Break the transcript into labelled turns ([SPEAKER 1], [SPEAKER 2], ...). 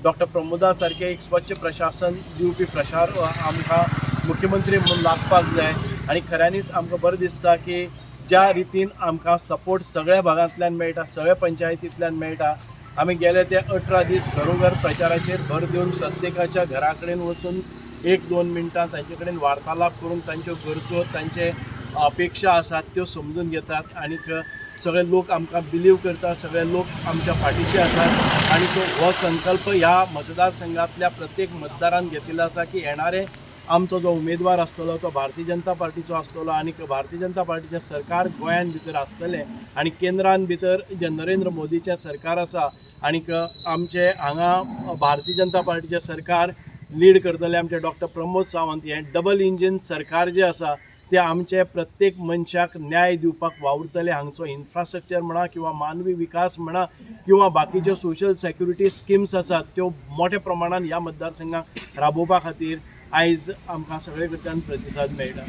[SPEAKER 1] Doctor प्रमोदा सारखे एक स्वच्छ प्रशासन दिवपी प्रशार आमकां मुख्यमंत्री म्हणून लागपाक जाय. आनी खऱ्यांनीच आमकां बरें दिसता की ज्या रितीन आमकां सपोर्ट सगळ्या भागांतल्यान मेळटा, सगळ्या पंचायतींतल्यान मेळटा. आमी गेले ते 18 दीस घरोघर प्रचाराचेर भर दिवन प्रत्येकाच्या घरा कडेन वचून एक दोन मिनटां तांचे कडेन वार्तालाप करून तांच्यो गरजो, तांचे अपेक्षा आसात त्यो समजून घेतात आनीक सगळे लोक आमकां बिलीव करतात, सगळे लोक आमच्या फाटीशी आसात. आनी हो संकल्प ह्या मतदारसंघातल्या प्रत्येक मतदारान घेतिल्लो आसा की येणारे आमचो जो उमेदवार आसतलो तो भारतीय जनता पार्टीचो आसतलो आनी भारतीय जनता पार्टीचें सरकार गोंयान भितर आसतलें आनी केंद्रान भितर जें नरेंद्र मोदीचें सरकार आसा आनीक आमचे हांगा भारतीय जनता पार्टीचें सरकार लीड करतले आमचे डॉक्टर प्रमोद सावंत. हें डबल इंजीन सरकार जें आसा तें आमचे प्रत्येक मनशाक न्याय दिवपाक वावुरतले. हांगचो इन्फ्रास्ट्रक्चर म्हणा किंवा मानवी विकास म्हणा किंवा बाकीच्यो सोशल सेक्युरिटी स्किम्स आसात, त्यो मोठ्या प्रमाणान ह्या मतदारसंघाक राबोवपा खातीर आयज आमकां सगळे कडच्यान प्रतिसाद मेळटा.